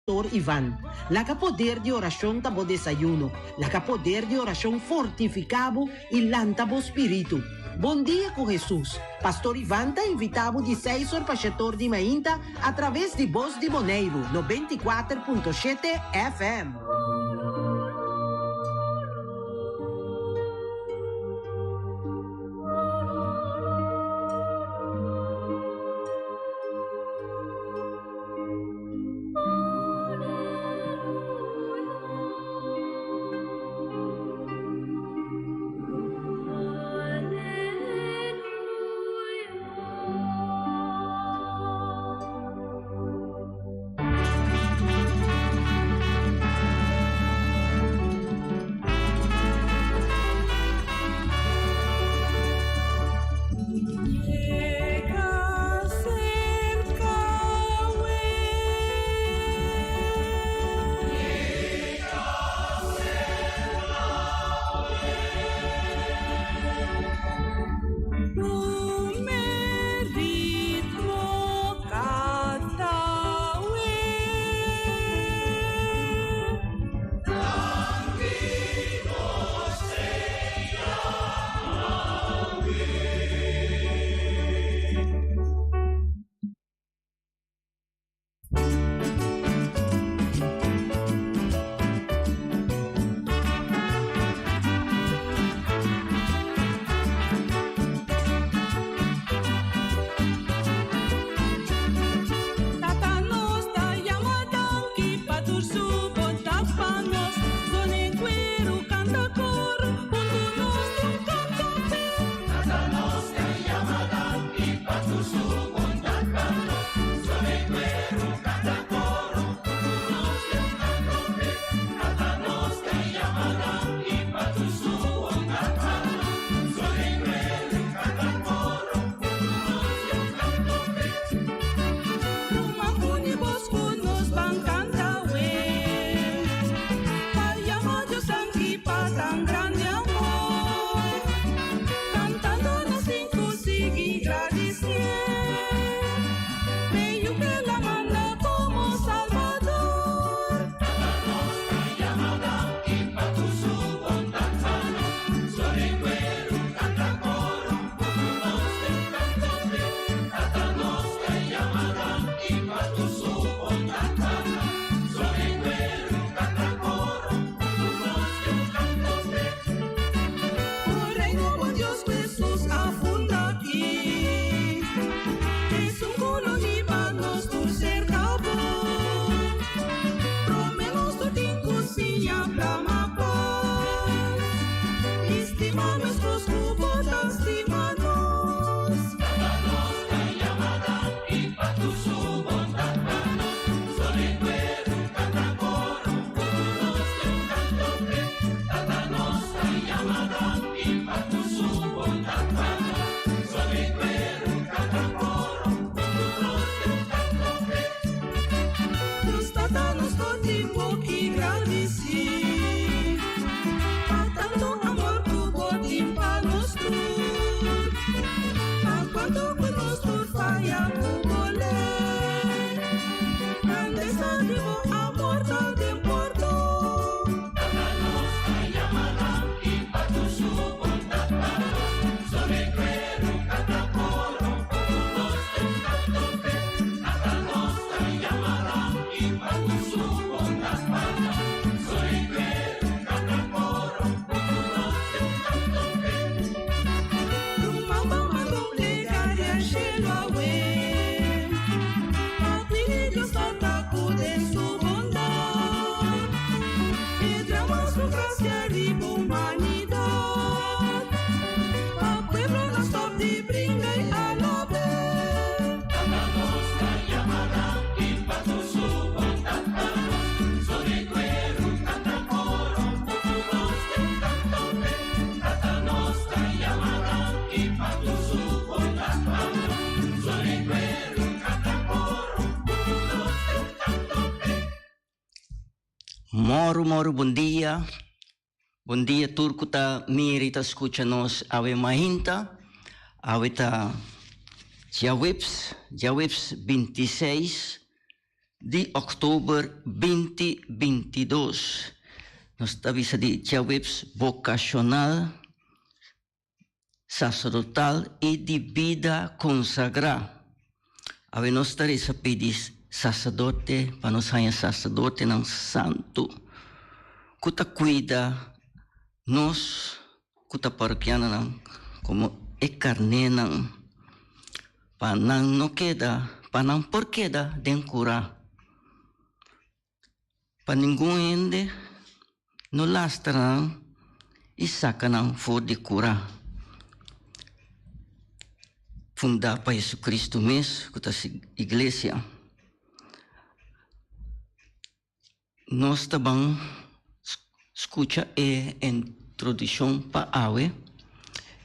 Pastor Ivan, Laga poder di orashon ta bo desayuno, laga poder di orashon fortifiká bo i lanta bo spiritu. Bon dia ku Hesus! Pastor Ivan ta invitá bo di seis or pa shetor di mainta atraves di Bos di Boneiru 94.7 FM. Moru moru bon dia. Bon dia tur ku ta mira i ta skucha nos awe mainta. Awe ta djaweps, djaweps 26. di òktober 2022. Nos ta bisa di djaweps bokashonal, saserdotal i di bida konsagrá. Awe nos ta resa pidi saserdote pa nos haña saserdotenan santu ku ta kuida nos ku ta parokianonan komo e karnénan pa nan no keda, pa nan por keda den kurá. Pa ningun hende no lastra nan i saka nan for di kurá fundá pa Jesucristo mes, ku ta su iglesia. Nos ta ban skucha e introdukshon pa awe.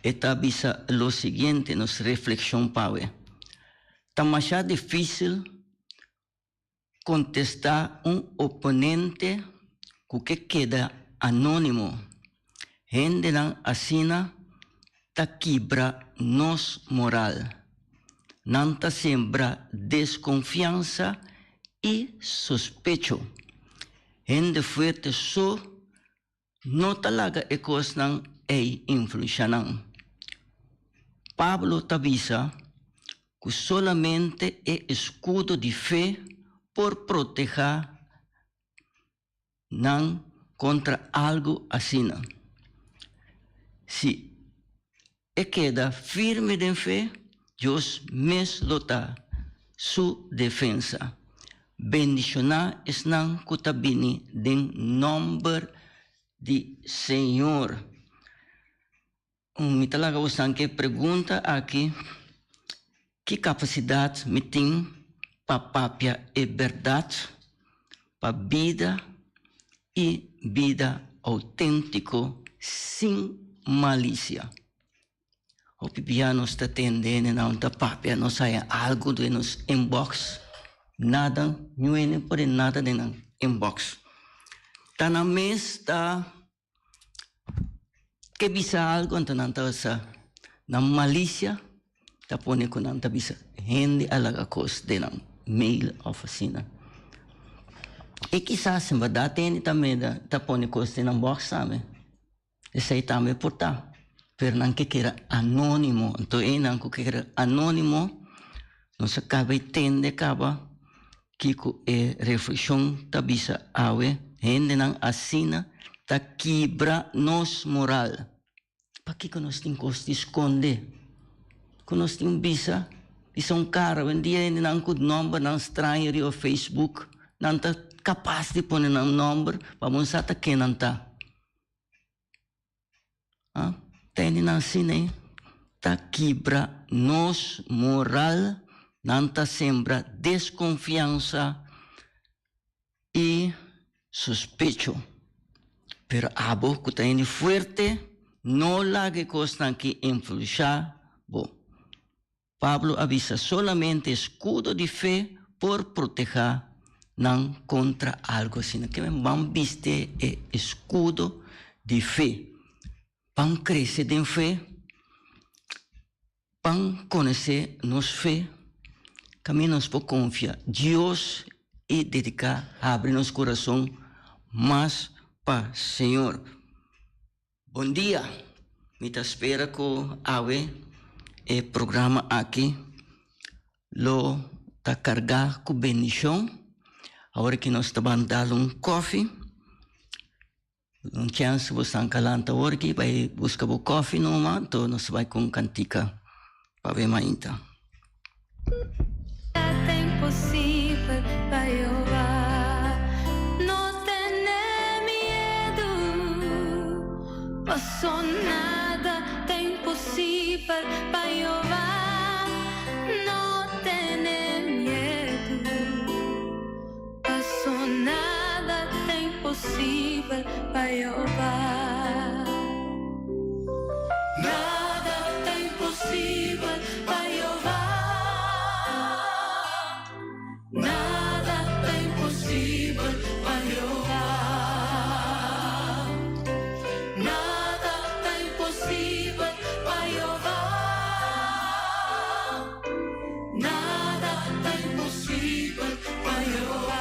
E ta bisa lo siguiente, nos reflekshon pa awe. Ta masha difísil kontestá un oponente ku ke keda anónimo. Hendenan asina ta kibra nos moral. Nan ta sembra deskonfiansa i sospecho. Hende fuerte so no ta laga e kosnan ei influensha nan. Pablo ta bisa ku solamente e eskudo di fe por protehá nan kontra algu asina. Si e keda firme den fe, Dios mes lo ta su defensa. Bendishoná esnan ku ta bini den nòmber di Señor. Mi ta laga bosan ke pregunta aki, Ki kapasidat mi tin pa papia e bèrdat pa bida i bida outéntiko sin malisia? Hopi bia nos ta tende hende nan ta papia, nos haya algu den nos inbox, nada, niun hende pone nada den nan inbox. Ta nan mes ta ke bisa algu anto nan ta usa nan malisia ta pone ku nan ta bisa hende a laga kos den nan mail òf asina. I kisas en bèrdat hende tambe ta pone kos den nan bòks tambe. Esei tambe por ta, pero nan ke keda anónimo. Anto einan ku ke keda anónimo, nos a kaba e tende kaba kiko e reflekshon ta bisa awe. Hendenan asina ta kibra nos moral. Pakiko nos tin kos di skonde? Ku nos tin bisa, bisa un kara. Awendia hendenan ku nòmbernan straño riba Facebook, nan ta kapas di pone nan nòmber pa bo sa ta ken nan ta. Ah, tende nan asina ei ta kibra nos moral, nan ta sembra deskonfiansa i sospecho. Pero abo ku ta hende fuerte, no laga e kosnan aki influenshá bo. Pablo a bisa solamente escudo di fe por proteha nan contra algo asina. Ke men ban biste e escudo di fe. Ban crece den fe, ban conoce nos fe, caminda nos por confia Dios y dedica habri nos corazon mas pa Señor. Bon dia! Mi ta spera ku awe e programa aki lo ta kargá ku bendishon. Awor ki nos ta ban dal un kòfi. Un chèns bo san kalanta awor ki bai buska bo kòfi numa, anto nos ta bai ku un kantika pa awe mainta. Nada ta imposibel pa Jehová.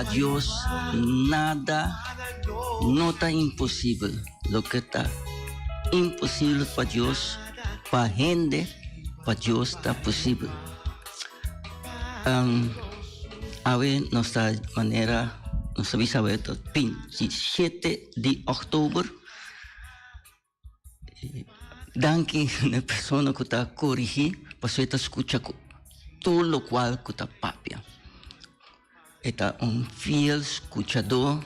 Pa Dios nada no ta imposibel. Loke ta imposibel pa Dios, pa hende, pa Dios ta posibel. Um, awe nos ta manera, nos ta bisa awe ta 27 di oktober. Danki na e persona ku ta korigí, pasobra e ta skucha ku tur lokual ku ta papia. E ta un fiel skuchadó,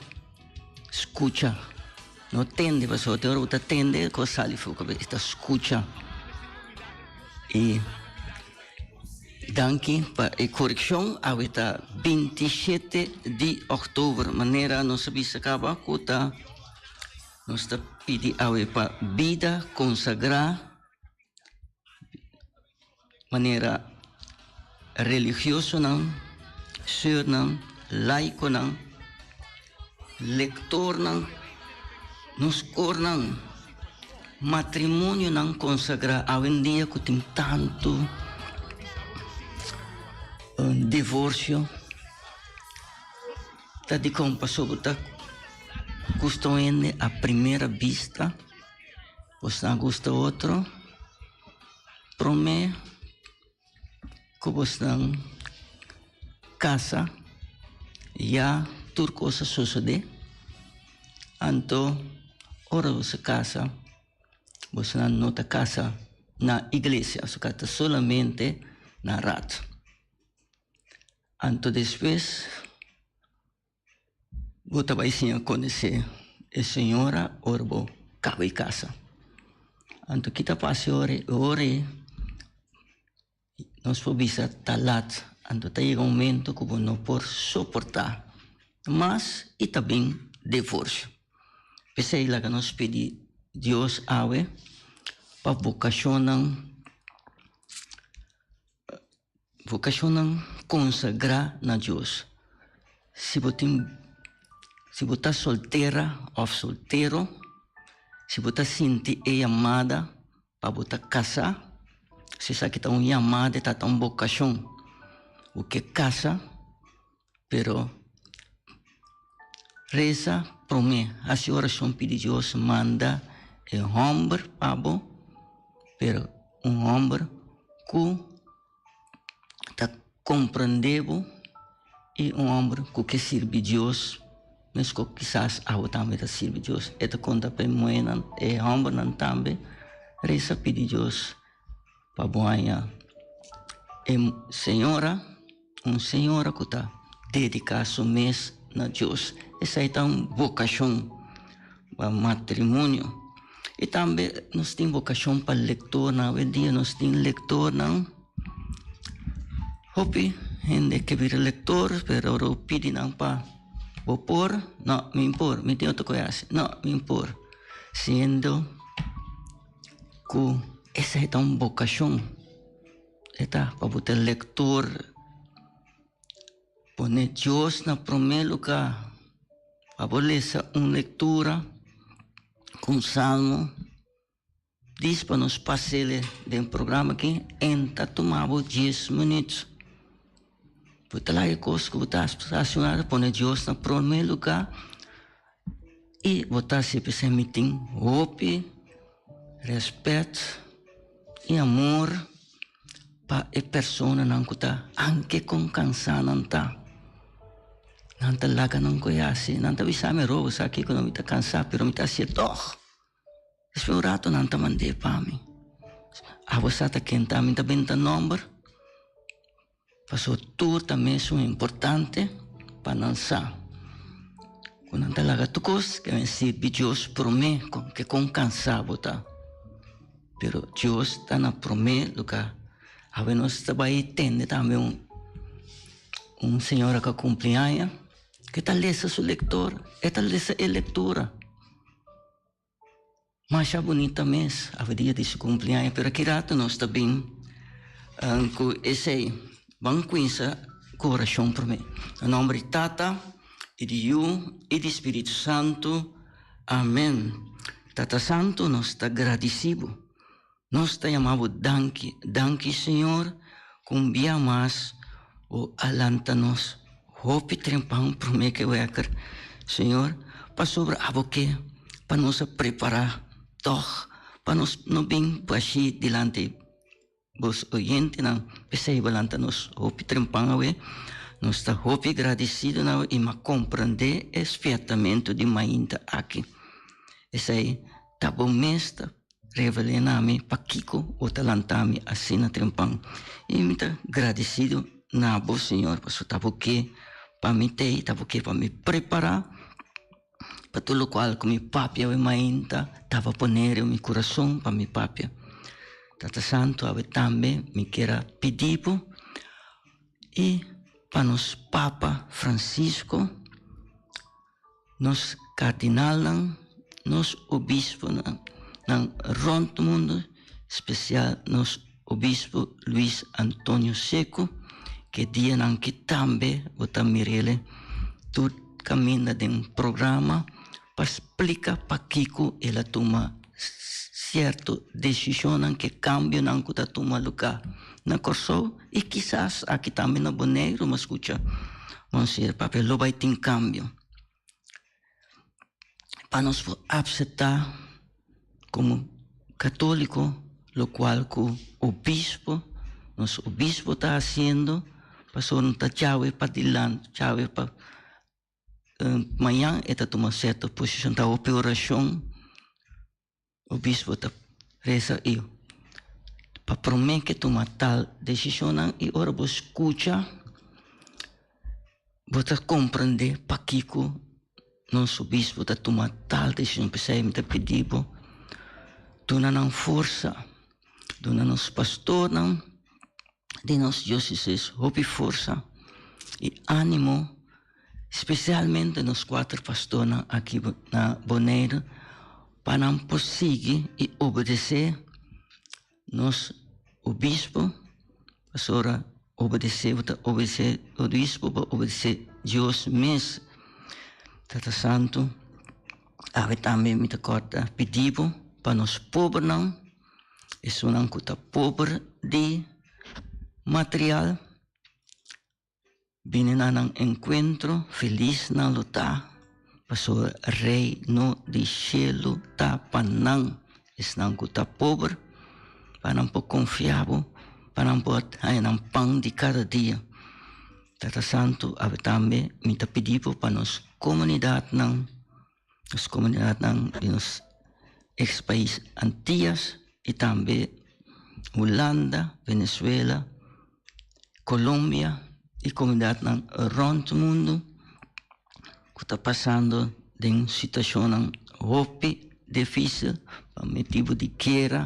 skucha, no tende pasobra te ora bo ta tende e kos sali for bo kabes, e ta skucha. I danki pa e korekshon, awe ta 27 di òktober, manera nos a bisa kaba ku ta. Nos ta pidi awe pa bida konsagrá manera religiosonan, seurnan, laikonan, lektornan, nos kornan, matrimonionan konsagrá awendia ku tin tantu divorsio. Ta dikon pasobra ta gusta un hende a primera bista, bos nan gusta otro prome ku bos nan kasa ya tur kos a sosode. Anto ora bos a kasa bos nan no ta kasa na iglesia, boso kasa solamente na rat. Anto despues bo ta bai siña konosé e señora ora bo kaba e kasa. Anto ki ta pasa e ora ei? E ora ei nos por bisa ta lat, anto ta yega un momento ku bo no por soportá mas i ta bin divorsio. P'esei laga nos pidi Dios awe pa vokashonnan. Vokashonnan konsagrá na Dios. Si bo tin, si bo ta soltera òf soltero, si bo ta sinti e yamada pa bo ta kasá, si esaki ta un yamada, e ta ta un bokashon, bo ke kasa, pero resa promé, hasi orashon pidi Dios manda e hòmber pa bo, pero un hòmber ku ta komprendé bo i un hòmber ku ke sirbi Dios meskos kisas abo tambe ta sirbi Dios. E ta konta pa e muhénan, e hòmbernan tambe resa pidi Dios pa bo haña e señora, un señora ku ta dediká su mes na Dios. Esei ta un vokashon pa matrimonio. I tambe nos tin vokashon pa lektornan. Awendia nos tin lektornan. Hopi hende ke bira lektor, pero ora bo pidi nan pa bo por, no, mi por, mi tin otro kos hasi, no, mi por. Siendo ku esei ta un vokashon. E ta pa bo ta lektor. Pone Dios na promé lugá. Pa bo lesa un lektura ku un salmo, dis pa nos pas'el den programa aki, en ta tuma bo dies minüt. Bo ta laga e kos ku bo ta hasi un rato, pone Dios na promé lugá i bo ta hasi p'esei mi tin hopi rèspèt i amor. Pa e personanan ku ta anke kon kansá nan ta, nan ta laga nan ku e hasi. Nan ta bisa mi, Robo, sa kiko no mi ta kansá, pero mi ta hasié tòg. Despues un rato nan ta mand'é pa mi. Abo sa ta ken ta? Mi ta benta nòmber, pasobra tur ta mesun importante pa nan sa ku nan ta laga tur kos ke men sirbi Dios promé ke kon kansá bo ta. Pero Dios ta na promé lugá. Awe nos ta bai tende tambe un un señora ku a kumpli aña ke ta lesa su lektor, e ta lesa e lektura. Masha bunita mes awe dia di su kumpli aña, pero aki rato nos ta bin ku esei. Ban kuinsa ku orashon promé. Na nòmber di Tata i di Yu i di Spiritu Santu. Amen. Tata Santu nos ta gradisi bo. Nos ta yama bo danki. Danki Señor ku un bia mas bo a lanta nos. hopi trempan promé ku e wèker, Señor, pasobra abo ke pa nos a prepará tòg pa nos no bin bashí dilanti bos oyentenan. P'esei bo lanta nos hopi trempan awe. Nos ta hopi gradisido na bo i m'a komprendé e spièrtamentu di mainta aki. Esei ta bo mes ta Revel'é na mi pakiko bo ta lanta mi asina trempan, i mi ta gradisido na bo, Señor, pasobra ta bo ke pa mi tei, ta bo ke pa mi prepará pa tur lokual ku mi papia awe mainta taba pone riba mi kurason pa mi papia. Tata Santu, awe tambe mi kier a pidi bo i pa nos Papa Francisco, Nos kardinalnan, nos obisponan nan rònt mundu, spesial nos obispo Luis Antonio Seco, ke dianan ki tambe bo ta mir'el tur kaminda den programa pa splika pakiko el a tuma sierto desishonnan, ke kambionan ku ta tuma lugá na Kòrsou i kisas aki tambe na Boneiru, mi a skucha Monseñor papia lo bai tin kambio. Pa nos por apseptá komo katóliko lokual ku obispo, nos obispo ta hasiendo, pasobra no ta djawe pa dilanti, djawe pa mañan e ta tuma sierto posishon, ta hopi orashon. Obispo ta resa i pa promé ke tuma tal desishonnan i ora bo skucha bo ta komprendé pakiko nos obispo ta tuma tal desishon. P'esei mi ta pidi bo duna nan forsa, duna nos pastornan di nos diósesis hopi forsa i ánimo. Spesialmente nos kuater pastornan aki na Boneiru pa nan por sigui i obedesé nos obispo, pasobra obedesé bo ta obedesé obispo bo obedesé Dios mes. Tata Santu, awe tambe mi ta kòrda pidi bo pa nos pobernan, esunnan ku ta pober di material, Bini na nan enkuentro, felis nan lo ta, pasobra Reino di shelu ta pa nan, esnan ku ta pober, pa nan por konfia bo, pa nan por haña nan pan di kada dia. Tata Santu, awe tambe mi ta pidi bo pa nos komunidatnan, nos komunidatnan di nos eks pais Antias i tambe Hulanda, Venezuela, Colombia i komunidatnan rònt mundu ku ta pasando den situashonnan hopi difísil pa motibu di guera,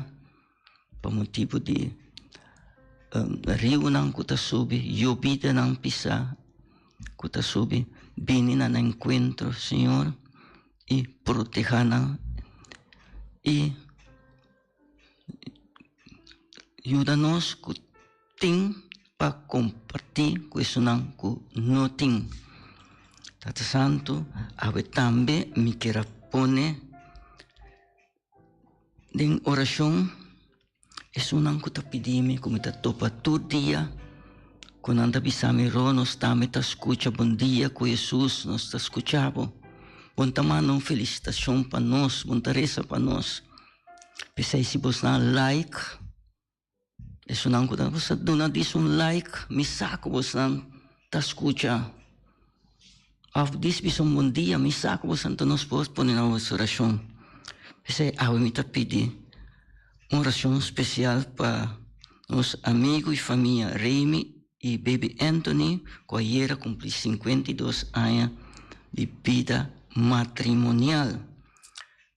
pa motibu di riunan ku ta subi, yobidanan pisá ku ta subi. Bini na nan enkuentro, Señor, i protehá nan i. Yuda nos ku tin pa kompartí ku esunnan ku no tin. Tata Santu, awe tambe mi kier a pone den orashon esunnan ku ta pidi mi ku mi ta topa tur dia, ku nan ta bisa mi, Ro, nos tambe ta skucha bon dia ku Hesus, nos ta skucha bo. Bon ta manda un felisitashon pa nos, bon ta resa pa nos. P'esei si bosnan like, esunnan ku ta boso duna dis un like, mi sa ku bosnan ta skucha. Òf dis bisa un bon dia, mi sa ku bosnan ta nos por pone na boso orashon. P'esei awe mi ta pidi un orashon spesial pa nos amigu i famia Remy i baby Anthony ku ayera kumpli 52 aña di bida matrimonial.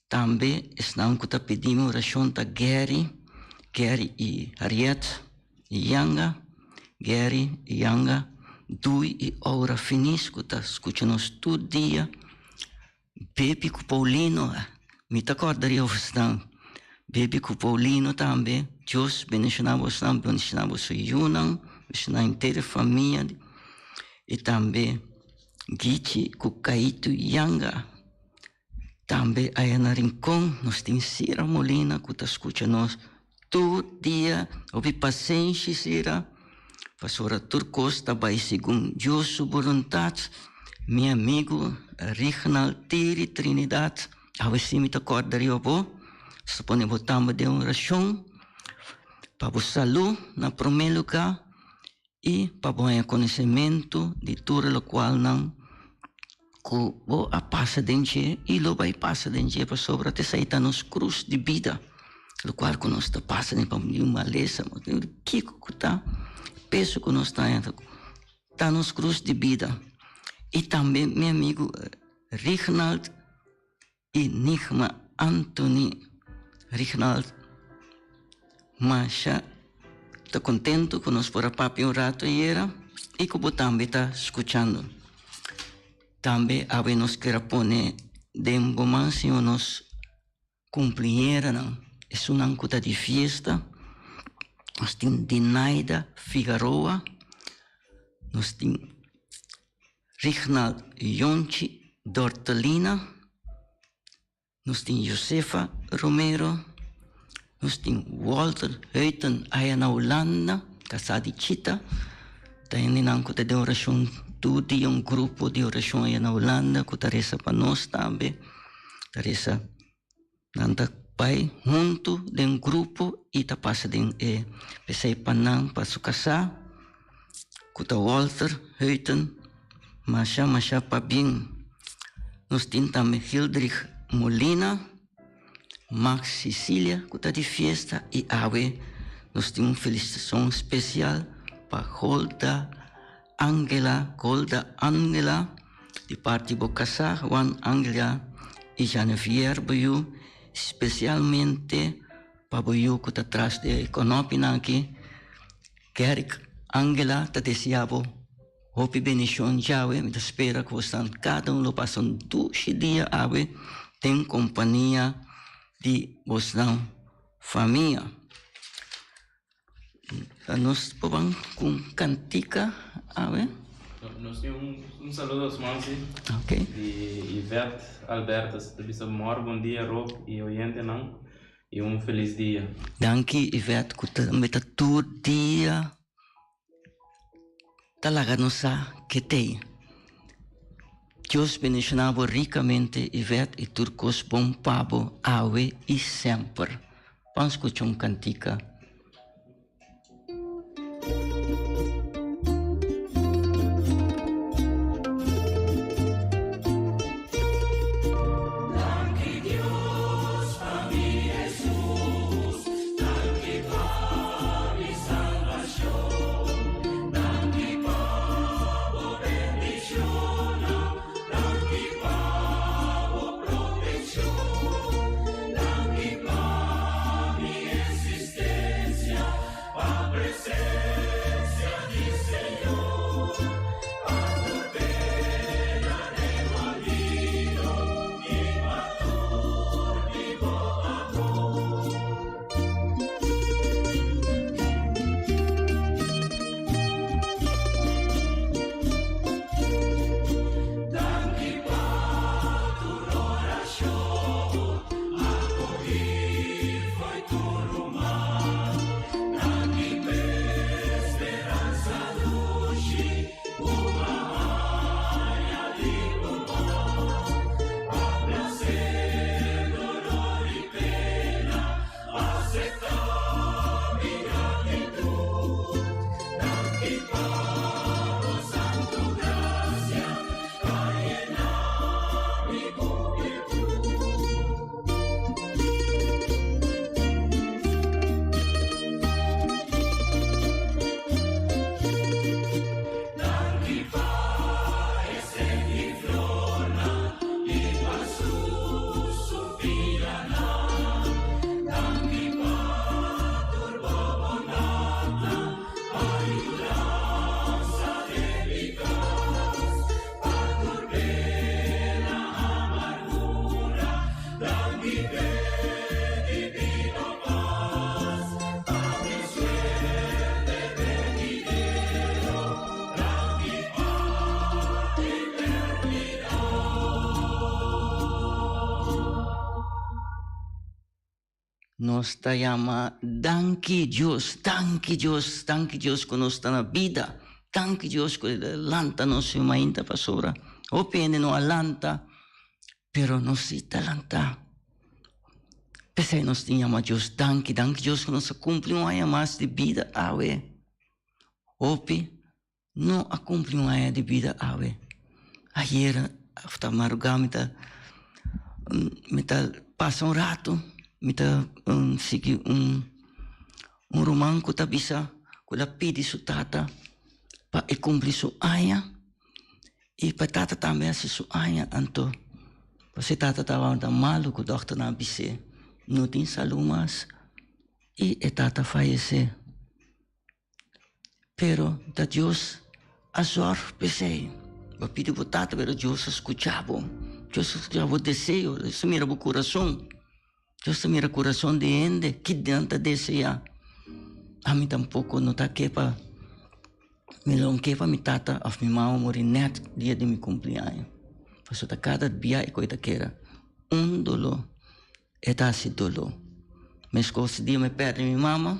Tambe esnan ku ta pidi mi orashon ta Gary, Gary i Harriet i Yanga, Gary i Yanga, Dui i Aura Finis ku ta skucha nos tur dia, Baby ku Paulino, mi ta kòrda riba bosnan, Baby ku Paulino tambe, Dios bendishoná bosnan, bendishoná boso yunan, bendishoná henter e famia, i tambe Gichi ku Kaitu Yanga. Tambe aya na Rincon nos tin Sira Molina cu ta scucha nos tur dia. Hopi pasenshi Sira. Pasobra tur kos ta bai segun Dios su boluntat. Mi amigu Rignald Tiri Trinidad, awe si mi ta kòrda riba bo. Nos ta pone bo tambe den orashon pa bo salú na promé lugá i pa bo haña konosementu di tur lokualnan ku bo a pasa den dje i lo bai pasa den dje pasobra t'esei ta nos krus di bida lokual ku nos ta pasa den pa di un malesa kiko ku ta peso ku nos ta haña ta nos krus di bida i tambe mi amigu Rignald i Nigma Anthony Rignald masha ta contento cu nos por a papia un rato ayera y cu bo tambe ta scuchando. Tambe awe nos kier a pone den bo man Señor nos cumpleañeranan, esunnan cu ta di fiesta. Nos tin Dinaida Figaroa, nos tin Rignald Yonchi Dortelina, nos tin Josefa Romero, nos tin Walter Huyten aya na Hulanda, kasá di Chita. Ta hendenan ku ta den orashon tur dia, un grupo di orashon aya na Hulanda ku ta resa pa nos tambe. Ta resa, nan ta bai huntu den grupo i ta pasa den e p'esei pa nan, pa su kasá ku ta Walter Huyten. Masha masha pabien. Nos tin tambe Hildrich Molina, Max Cecilia ku ta di fiesta i awe nos tin un felisitacion special pa Golda Angela, Golda Angela di parti bo kasá Juan Angela i Janevier bo yu, specialmente pa bo yu ku ta tras di e konopinan aki, Gerrick Angela ta desea bo. Hopi bendicion djawe, mi ta spera cu bosan cada un lo pasa un dushi dia awe den compania di bosnan famia. Nos por ban cu un cantica awe. Nos tin un saludo Swansea Ok. di Yvette Albertus ta bisa mor bon dia Rob y oyentenan y un feliz dia. Danki Yvette cu ta meta tur dia. Ta laga nos sa ke t'ei. Dios bendiciona bo ricamente Yvette y tur cos bon pa bo awe y semper. Ban scucha un cantica. Nos ta yama danki Dios, danki Dios, danki Dios ku nos ta na bida. Danki Dios ku el a lanta nos yu mainta pasobra hopi hende no a lanta, pero nos si ta lantá. P'esei nos tin yama Dios danki, danki Dios ku nos a kumpli un aña mas di bida awe. Hopi no a kumpli un aña di bida awe. Ayer afta marugá mi ta mi ta pasa un rato mi ta sigui un un ruman ku ta bisa ku el a pidi su tata pa e kumpli su aña i pa e tata tambe hasi su aña anto pasobra e tata tabata malu ku dòkternan a bis'é no tin salú mas i e tata fayesé. Pero ta Dios a zorg p'esei. Bo a pidi bo tata, pero Dios a skucha bo. Dios a skucha bo deseo, Dios ta mira bo kurason. Dios ta mira kurason di hende, ki nan ta deseá. Ami tampoko no ta ke pa mi lo ke pa mi tata òf mi mama muri nèt dia di mi kumpliaño. Pasobra ta kada bia e koi ta keda un doló, e ta hasi doló. Meskos dia mi pèrdè mi mama.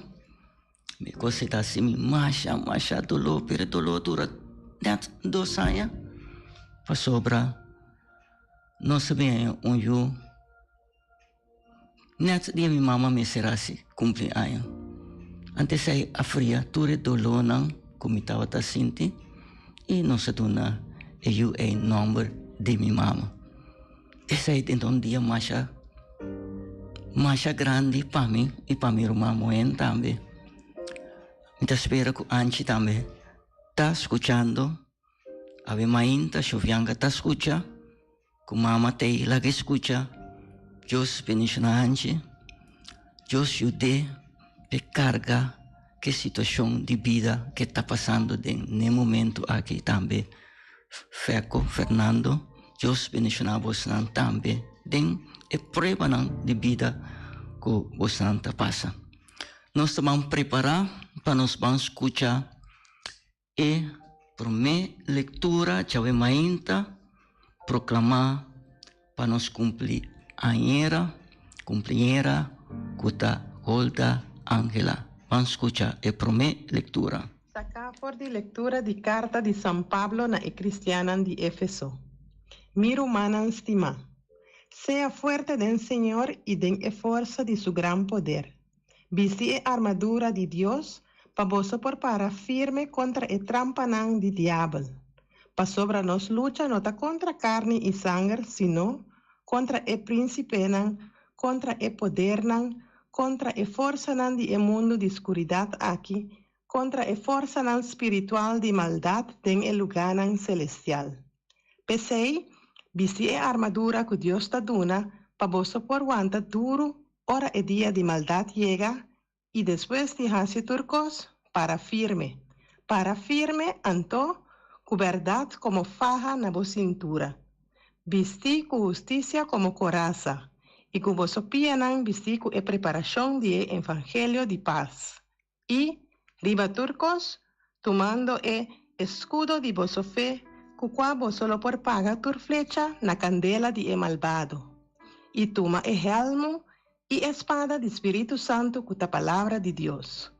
Mi kos ta hasi mi masha masha doló pero e doló dura net dos aña pasobra nos a bin un yu net dia mi mama mester hasi cumpli aña antes ei a fria tur e dolónan ku mi tabata sinti i nos a duna e yu ei nòmber di mi mama. Esei ta un dia masha masha grandi pa mi i pa mi ruman muhé tambe. Mi ta spera ku Anchi tambe ta skuchando. Awe mainta Shovianka ta skucha ku mama ta ei laga e skucha. Dios bendishona Anchi. Dios yud'é p'e karga ku e situashon di bida ku e ta pasando den n'e momento aki tambe. Feco Fernando, Dios bendiciona bosnan tambe den e pruebanan di bida cu bosnan ta pasa. Nos ta ban prepara pa nos ban scucha e prome lectura djawe mainta proclama pa nos cumpli añera, cumpliñera cu ta Holda Angela. Ban scucha e prome lectura. Saká for di lektura di karta di San Pablo na e kristiannan di Efeso. Mi rumannan stimá, sea fuerte den Señor i den e forsa di su gran poder. Bisti e armadura di Dios pa boso por para firme kontra e trampanan di Diabel. Pasobra nos lucha no ta kontra karni i sanger, sino kontra e prínsipenan, kontra e podernan, kontra e forsanan di e mundu di skuridat aki, kontra e forsanan spiritual di maldat den e lugánan selestial. P'esei, bisti e armadura ku Dios ta duna pa boso por wanta duru ora e dia di maldat yega i despues di hasi tur kos, para firme. Para firme, anto, ku bèrdat komo faha na bo sintura. Bisti ku hustisia komo korasa, i ku boso pianan bisti ku e preparashon di e evangelio di pas. I, riba tur kos, tumando e eskudo di boso fe, ku kua boso lo por paga tur flecha na kandela di e malbado. I tuma e hèlmu i e spada di Spiritu Santu ku ta Palabra di Dios.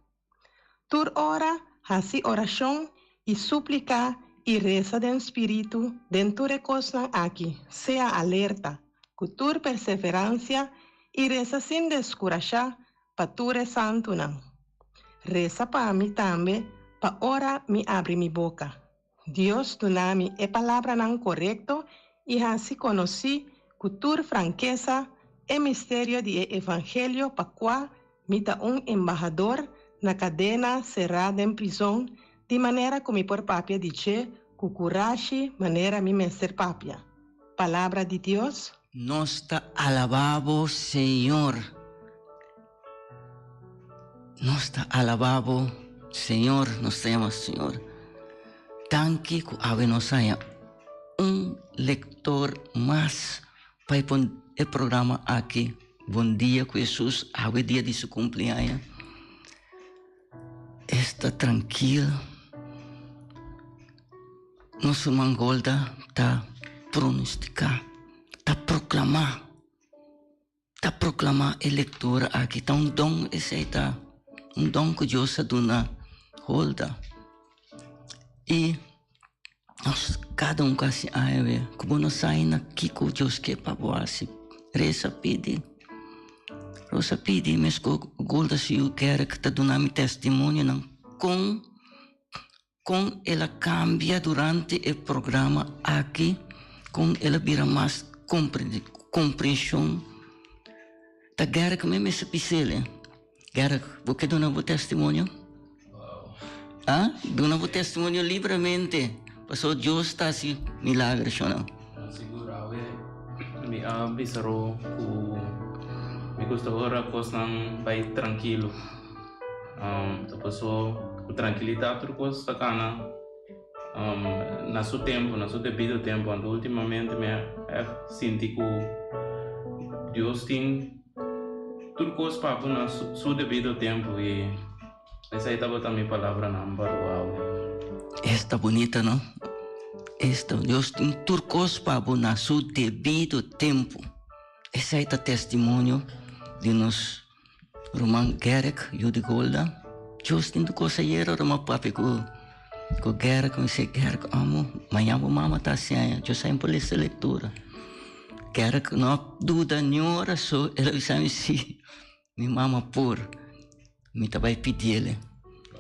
Tur ora hasi orashon i súplika i resa den Spiritu den tur e kosnan aki, sea alerta, ku tur perseveransia i resa sin deskurashá pa tur e santunan. Resa pa mi tambe pa ora mi abri mi boka, Dios duna mi e palabranan korekto i hasi konosí ku tur frankesa e misterio di e evangelio pa kua mi ta un embahador na kadena será den prizon, di manera ku mi por papia di dje ku kurashi manera mi mester papia. Palabra di Dios. Nos ta alabá bo, Señor. Nos ta alabá bo, Señor. Nos ta yama Señor. Danki ku awe nos haña un lektor mas pa e e programa aki. Bon dia ku Hesus, awe dia di su kumpliaño. Esta trankil. Nos ruman Golda ta pronosticá, ta proclamá, ta. proklamá e lektura aki. Ta un don esei ta, un don ku Dios a duna Hulda. I nos kada un ku hasi awe ku bo no sa aina kiko Dios ke pa bo hasi, resa pidi. Rosa pidi meskos ku Hulda su yu Gerrit ta duna mi testimonionan kon. Kon el a kambia durante e programa aki? Kon el a bira mas komprenshon? Ta Gerrit mi mester bis'el. Gerrit, bo ke duna bo testimonio? Ah, duna bo testimonio libremente, pasobra Dios ta hasi milagro, shona. Sigur, awe mi a bisa Ro ku mi gusta ora kosnan bai trankilo. Ta pasó ku trankilidat tur kos ta kana na su tempu, na su debido tempu. Anto ultimamente mi a sinti ku Dios tin tur kos pa bo na su debido tempu i esei tabata mi palabranan pa bo awe. Esta bunita, no? Esta, Dios tin tur kos pa bo na su debido tempu. Esei ta testimonio di nos Ruman Gerrit, yu di Golda. Dios tin tur kos ayera ora mi a papia ku ku Gerrit, mi si Gerrit amo, mañan bo mama ta hasi aña, Dios a por lesa lectura. Gerrit no a duda ni un ora so, el a bisa mi si, mi mama por, mi ta bai pidiel.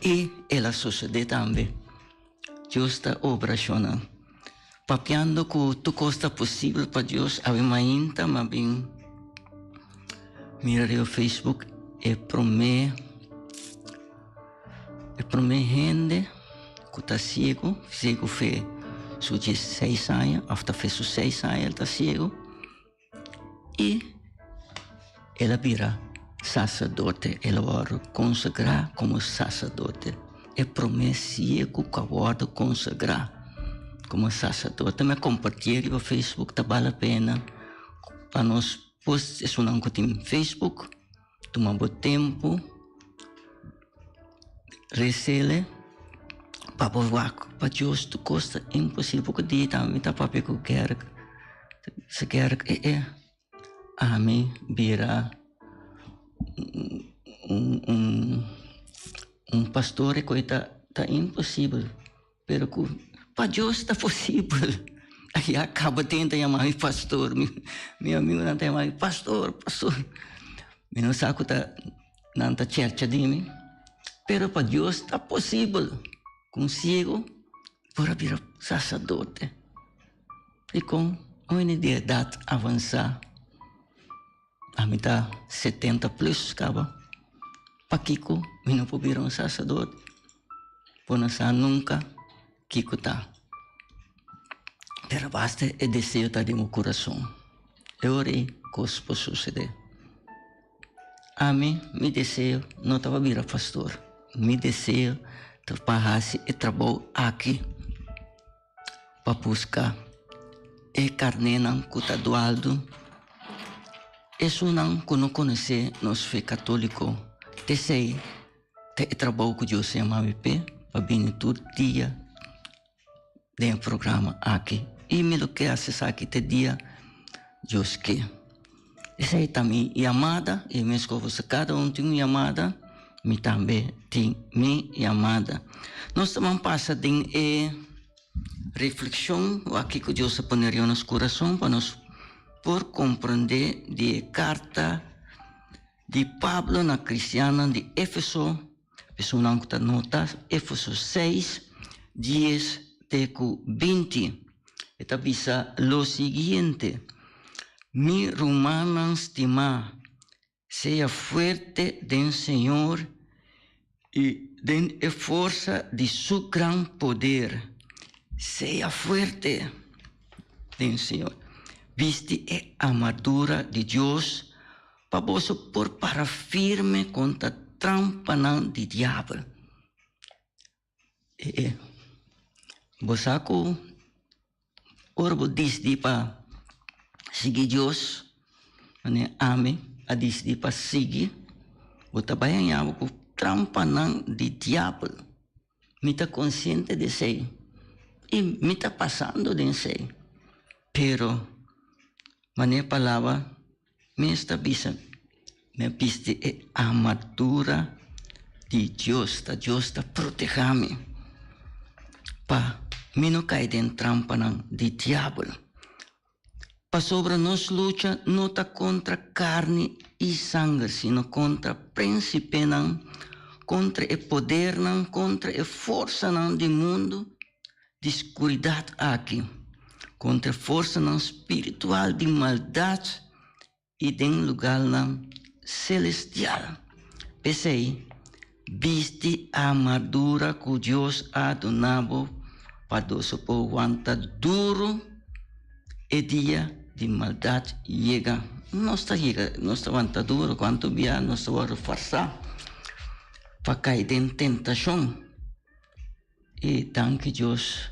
I el a sosode tambe. Dios ta obra shona. Papiando ku tur kos ta posibel pa Dios, awe mainta mi a bin mira riba Facebook e prome e prome hende ku ta siego, siego fe su diesseis aña of ta fe su seis aña el ta siego. I el a bira saserdote, el a wòrdu konsagrá komo saserdote, e promé siegu ku a wòrdu konsagrá komo saserdote. Mi a kompartié riba Facebook, ta bal la pena pa nos post esunnan ku tin Facebook, tuma bo tempu resele pa bo wak pa Dios tur kos ta imposibel. Poko dia tambe mi ta papia ku Gerrit. Si kerk e e ami bira un un un pastor e koe ta ta imposibel pero ku pa Dios ta posibel ya kaba tin ta yama mi pastor mi mi amigonan ta yama mi pastor pastor mi no sa ku ta nan ta chercha di mi pero pa Dios ta posibel ku un siego por a bira saserdote. Dikon un di edat avansá, ami ta setenta plus kaba, pakiko mi no por bira un saserdote? Bo no sa nunka kiko ta. Pero basta e deseo ta den bo kurason, e ora ei kos por susedé. Ami, mi deseo no ta pa bira pastor, mi deseo ta pa hasi e trabou aki. Pa buska e karnénan ku ta dualdu, esunnan ku no konosé nos fe katóliko. T'esei ta e trabou ku Dios a yama mi p'e, pa bini tur dia den e programa aki. I mi lo ke hasi esaki te dia Dios ke. Esei ta mi yamada i meskos boso kada un tin un yamada, mi tambe tin mi yamada. Nos ta ban pasa den e reflekshon wak kiko Dios a pone riba nos kurason pa nos por komprendé di e karta di Pablo na kristiannan di Efeso, esunnan ku ta nota Efeso seis, dies te ku binti. E ta bisa lo siguiente, Mi rumannan stimá, sea fuerte den Señor i den e forsa di su gran poder. Sea fuerte den Señor. Bisti e armadura di Dios pa boso por para firme kontra trampanan di diabel. E bo sa ku ora bo disidí pa sigui Dios, manera ami a disidí pa sigui, bo ta bai haña bo ku trampanan di diabel. Mi ta konsiente di esei i mi ta pasando den esei, pero manera palabra mes ta bisa. Mi a bisti e armadura di Dios, ta Dios ta protehá mi pa mi no kai den trampanan di diabel. Pasobra nos lucha no ta kontra karni i sanger, sino kontra prínsipenan, kontra e podernan, kontra e forsanan di mundu di skuridat aki, kontra e forsanan spiritual di maldat i den lugarnan selestial. P'esei, bisti armadura ku Dios a duna bo pa boso por wanta duru e dia di maldat yega. Nos ta yega, nos ta wanta duru kuantu bia nos ta wòrdu fòrsá pa kai den tentashon. I danki Dios,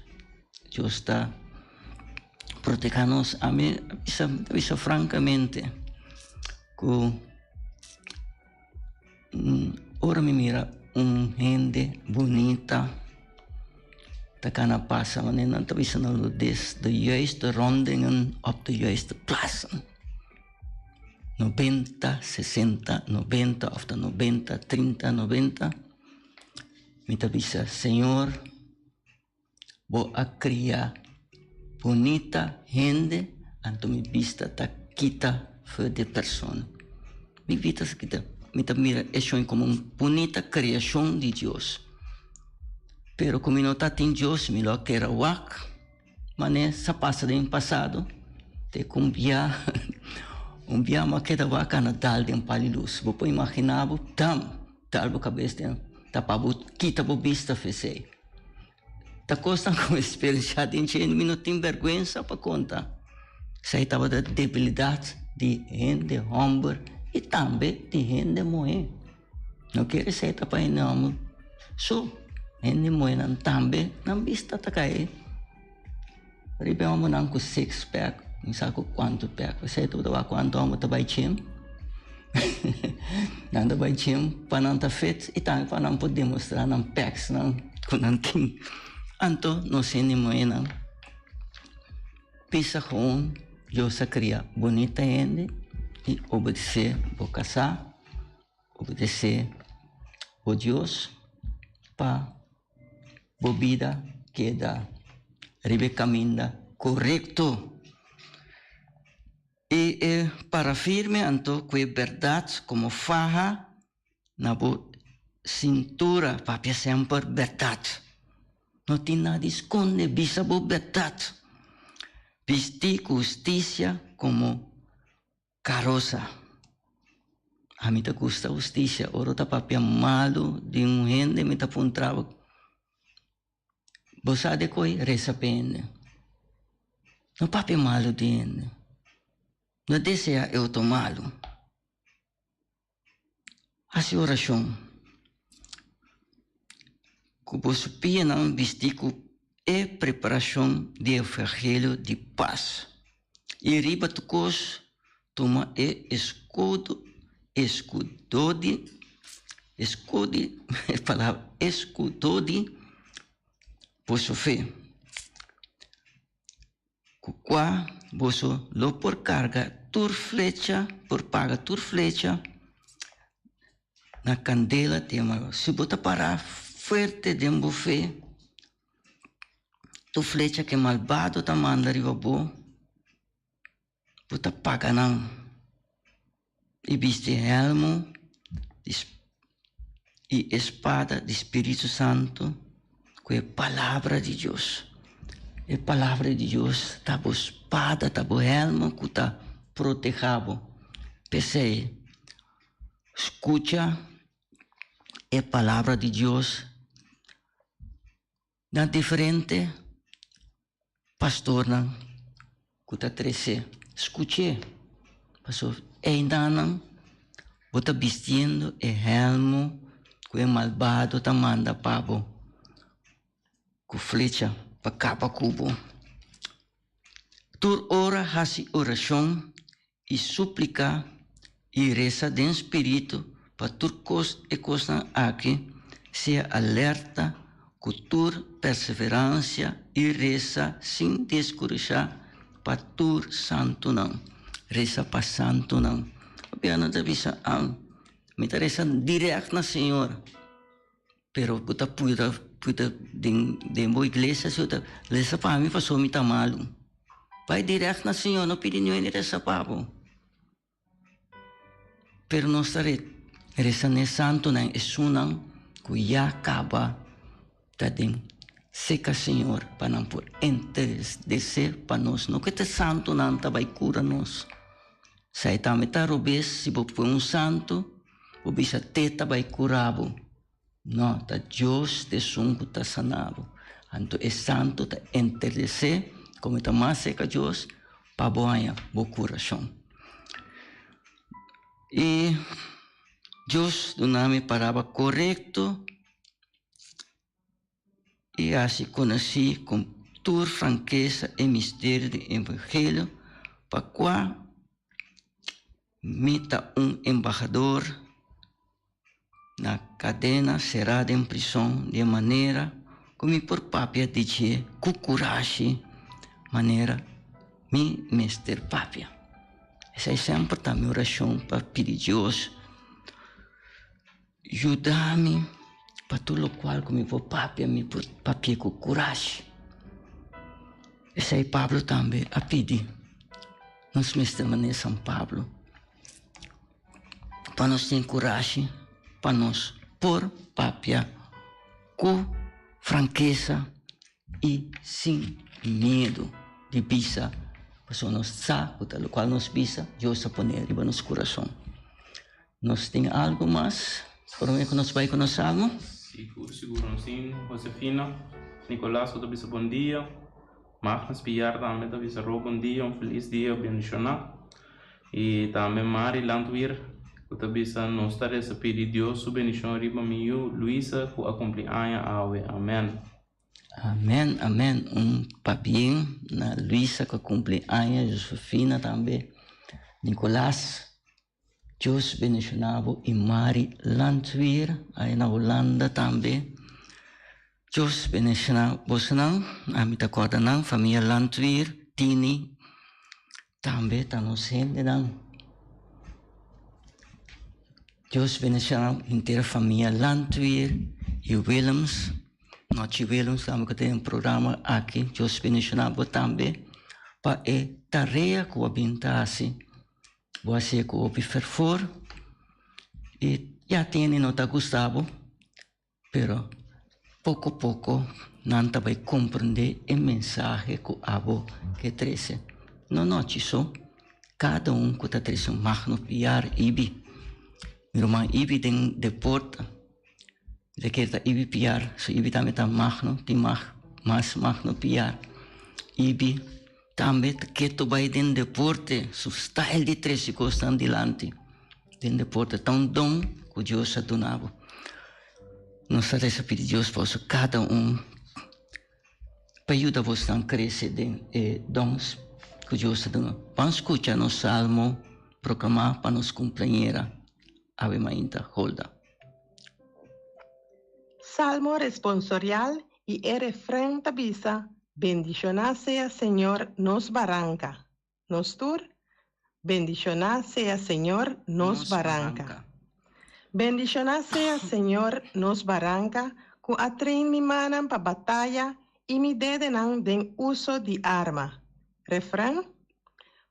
Dios ta proteha nos. Ami a bisa, a bisa francamente ku ora mi mira un hende bunita ta kana pasa manera nan ta bisa na Lourdes, de juiste rondingen op de juiste plaatsen. Nobenta, sesenta, nobenta of ta nobenta, trinta, nobenta. Mi ta bisa, Señor, bo a kria bunita hende, anto mi bista ta kita for di e persona. Mi bista ta kita. Mi ta mira e shon komo un bunita kreashon di Dios. Pero ku mi no ta tin Dios, mi lo a kere wak manera sa pasa den pasado, te ku un bia, un bia mi a keda wak a na dal den pal di lus. Bo por imagina bo, dam! Dal bo kabes den tapa bo kita bo bista f'esei. Ta kosnan ku mi eksperensiá den dje mi no tin bèrgwensa pa konta. Esei tabata debilidat di hende hòmber i tambe di hende muhé. No kere esei ta pa hende hòmber so, hende muhénan tambe nan bista ta kai riba e hòmbernan ku six pack, mi sa ku kuantu pack, esei tabata wak kuantu hòmber ta bai gym, nan ta bai gym pa nan ta fit i tambe pa nan por demostrá nan pecksnan ku nan tin. Anto nos hende muhénan pisa gewoon Dios a kria bunita hende i obedesé bo kasá, obedesé bo Dios pa Bo bida keda riba e kaminda korekto. I e para firme anto ku e bèrdat komo faha na bo sintura. Papia semper bèrdat. No tin nada di skonde, bisa bo bèrdat. Bisti ku hustisia komo Karosa. Ami ta gusta hustisia. Ora ta papia malu di un hende mi ta puntra bo, Bo sa de koi? Resa pa hende. No papia malu di hende. No desea e otro malu. Hasi orashon. Ku boso pianan bisti ku e preparashon di e evangelio di pas. I riba tur kos tuma e eskudo, eskudo di, eskudo, e palabra eskudo di boso fe. Ku kua boso lo por karga tur flecha, por paga tur flecha na kandela di e malbado. Si bo ta pará fuerte den bo fe, tur flecha ku e malbado ta manda riba bo, bo ta paga nan. I bisti hèlmu i e spada di Spiritu Santu ku e Palabra di Dios. E Palabra di Dios ta bo spada, ta bo hèlmu ku ta protehá bo. P'esei, skucha e Palabra di Dios na diferente pastornan ku ta trese skuch'é, pasobra einan bo ta bistiendo e hèlmu ku e malbado ta manda pa bo ku flecha pa kaba ku bo. Tur ora hasi orashon i supliká i resa den spiritu pa tur kos e kosnan aki, sea alerta ku tur perseveransia i resa sin deskurashá pa tur santunan. Resa pa santunan. Pabia nan ta bisa, ah, mi ta resa direct na Señor. Pero bo ta puta puta den den bo iglesia si bo ta resa pa mi pasobra mi ta malu. Bai direct na Señor, no pidi niun hende resa pa bo. Pero nos ta resa na e santunan, esunnan ku ya kaba ta den seka Señor pa nan por interdesé pa nos. No ku e ta santunan ta bai kura nos. Esei tambe ta robes si bo pone un santu. Bo bisa te ta bai kura bo. No, ta Dios ta esun ku ta sana bo. Anto e santu ta enterdesé komo e ta mas serka Dios pa bo haña bo kurashon. I Dios duna mi palabra korekto i hasi konosí ku tur frankesa e misterio di evangelio pa kua Mi ta un embahador na kadena será den prison di e manera ku mi por papia di dje ku kurashi manera mi mester papia. Esei semper ta mi orashon pa pidi Dios yuda mi pa tur lokual ku mi por papia mi por papia ku kurashi. Esei Pablo tambe a pidi. Nos mester manera San Pablo pa nos tin kurashi pa nos por papia ku frankesa i sin miedu di bisa, pasobra nos sa ku ta lokual nos bisa Dios a pone riba nos kurason. Nos tin algu mas prome ku nos bai ku nos salmo? Sigur, sigur nos tin. Josefina Nicolas ku ta bisa bon dia. Magnus Villar tambe ta bisa Ro bon dia, un felis dia bendishoná. I tambe Mari Landweer ku ta bisa nos ta resa pidi Dios su bendishon riba mi yu Luisa ku a kumpli aña awe. Amen. Amen amen un pabien na Luisa ku a kumpli aña, Josefina tambe, Nicolas. Dios bendiciona bo y Mari Landweer aya na Holanda tambe. Dios bendiciona bosonan. Ami ta corda nan famia Landweer, Tini tambe ta nos hendenan. Dios bendiciona henter famia Landweer y Willems. Nochi Willems tambe cu ta den programa aki. Dios bendiciona bo tambe pa e tarea cu bo a bin ta haci. Bo a hasié ku hopi fervor i ya tene no ta gusta bo, pero poko poko nan ta bai komprendé e mensahe ku abo ke trese. No nochi so, kada un ku ta trese un magno piar ibi. Mi ruman ibi den deporte, mi ta kere ta ibi piar, so ibi tambe ta magno, tin mag mas magno piar. Ibi. Tambe ta ketu bai den deporte, su style di trece cosnan dilanti den deporte ta un don cu Dios a duna bo. Nos ta reza pidi Dios pa boso cada un pa yuda bosnan crece den e dons cu Dios a duna. Ban scucha nos salmo proclama pa nos cumpleañera awe mainta Holda. Salmo responsorial I e refren ta bisa, Bendishoná sea Señor nos baranka. Nos tur, Bendishoná sea Señor nos baranka. Bendishoná sea Señor nos baranka ku a train mi mannan pa bataya i mi dedenan den uso di arma. Refren,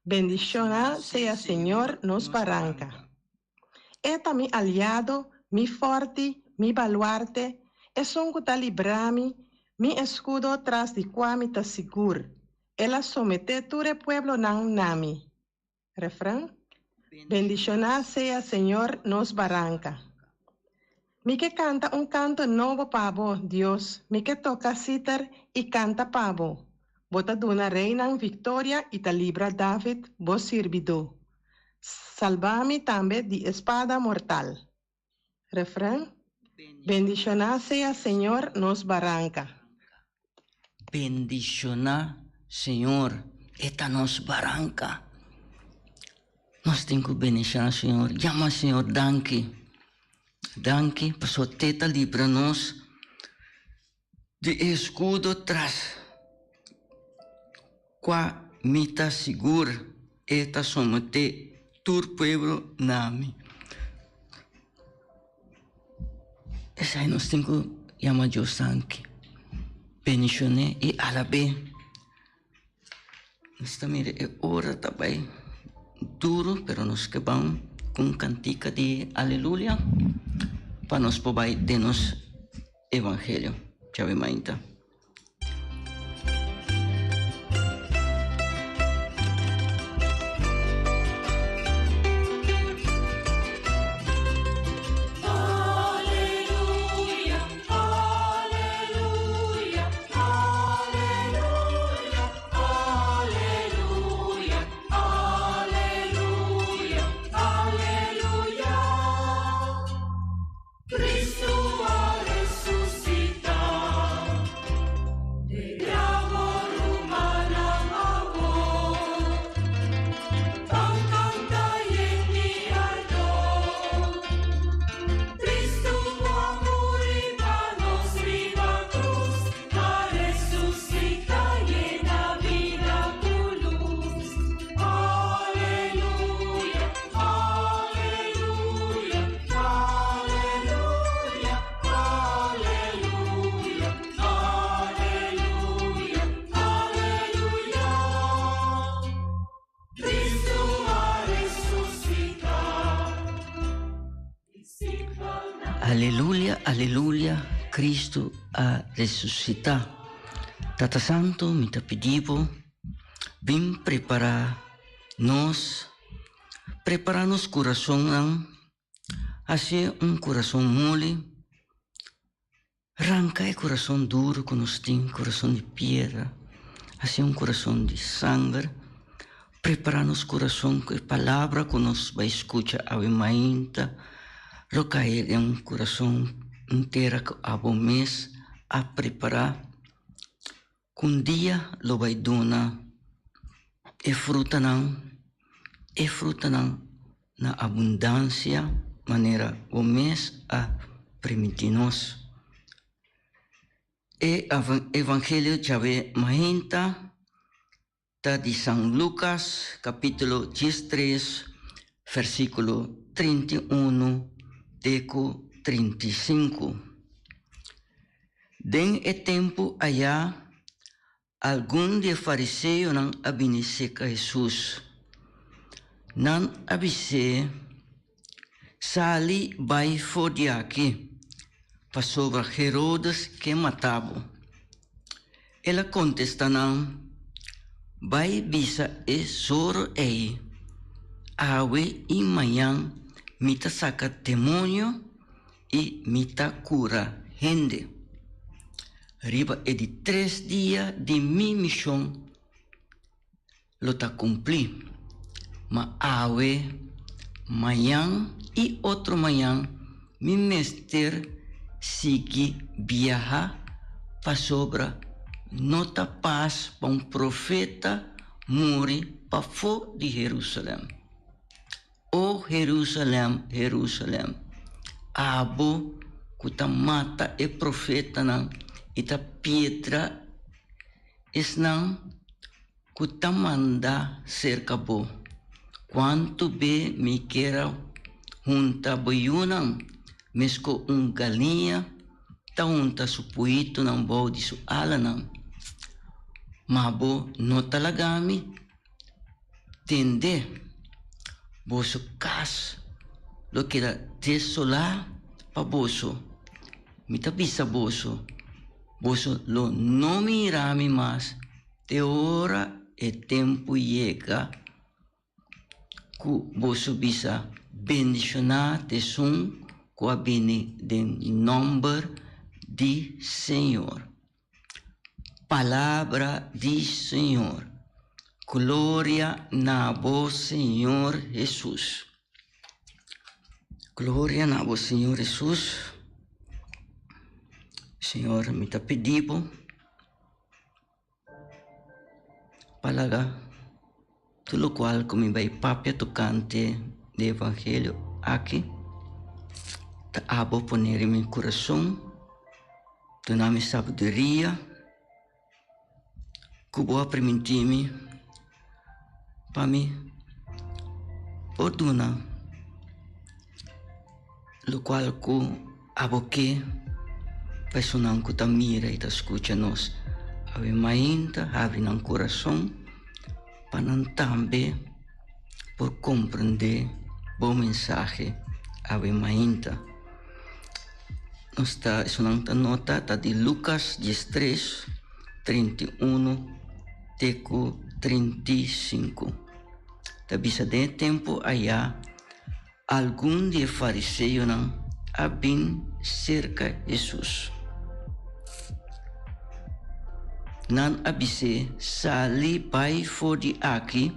Bendishoná sea Señor nos baranka. E ta mi aliado, mi fòrti, mi baluarte, esun ku ta libra mi, mi eskudo tras di kua mi ta sigur. El a someté tur e pueblonan na mi. Refran, Bendishoná sea Señor nos baranka. Mi ke kanta un kanto nobo pa bo, Dios, mi ke toka siter i kanta pa bo. Bo ta duna reinan viktoria i ta libra David, bo sirbidó. Salba mi tambe di e spada mortal. Refren, Bendishoná sea Señor nos baranka. Bendishoná Señor, e ta nos baranka. Nos tin ku bendishoná Señor, yama Señor danki. Danki pasobra te ta libra nos di e eskudo tras kua mi ta sigur e ta someté. tur pueblo na mi. Esei nos tin ku yama Dios danki, bendishon'é i alab'é. Nos ta mira e ora ta bai duru, pero nos ke ban ku un kantika di aleluya pa nos por bai den nos evangelio. Djawe mainta. Aleluya, aleluya, Cristo a resucita. Tata Santo, mi ta pidi bo, bin prepara nos, prepara nos curasonnan, haci un curason moli, Ranka e kurason duru ku nos tin, kurason di piedra, hasi un kurason di sanger. Prepará nos kurason ku e palabra ku nos bai skucha awe mainta lo kai den un kurason, un tera ku abo mes a prepará, ku un dia lo bai duna e frutanan, e frutanan na abundansia manera bo mes a primintí nos. E Evangelio djawe mainta ta di San Lukas kapítulo diestres versíkulo 31 te ku 35. Den e tempu ayá Algun di e fariseonan a bini serka Hesus. Nan a bis'é, Sali bai for di aki, pasobra Herodes ke mata bo. El a kontestá nan, Bai bisa e zoro ei, Awe i mañan mi ta saka demonio i mi ta kura hende. Riba e di tres dia di mi mishon lo ta kumplí. Ma awe, mañan i otro mañan mi mester sigui biaha pasobra no ta pas pa un profeta muri pafó di Herusalèm. O Herusalèm, Herusalèm, abo ku ta mata e profetanan i ta piedra esnan ku ta manda serka bo, kuantu be mi kier a hunta bo yunan meskos un galiña ta hunta su puitunan bou di su alanan, ma bo no ta laga mi. Tende, boso kas lo keda desolá pa boso. Mi ta bisa boso, boso lo no mira mi mas te ora e tempu yega ku boso bisa, Bendishoná ta esun ku a bini den nòmber di Señor. Palabra di Señor. Gloria na bo Señor Hesus. Gloria na bo Señor Hesus. Señor, mi ta pidi bo pa laga tur lokual ku mi bai papia tokante di evangelio aki ta abo pone riba mi kurason. Duna mi sabiduria ku bo a primintí mi pa mi. por duna lokual ku abo ke pa esunnan ku ta mira i ta skucha nos awe mainta habri nan kurason pa nan tambe por komprendé bo mensahe awe mainta. Nos ta esunnan ta nota ta di Lukas diestres, 31 te ku 35. Ta bisa den e tempu ayá algun di e fariseonan a bin serka Hesus. Nan a bis'é, Sali bai for di aki,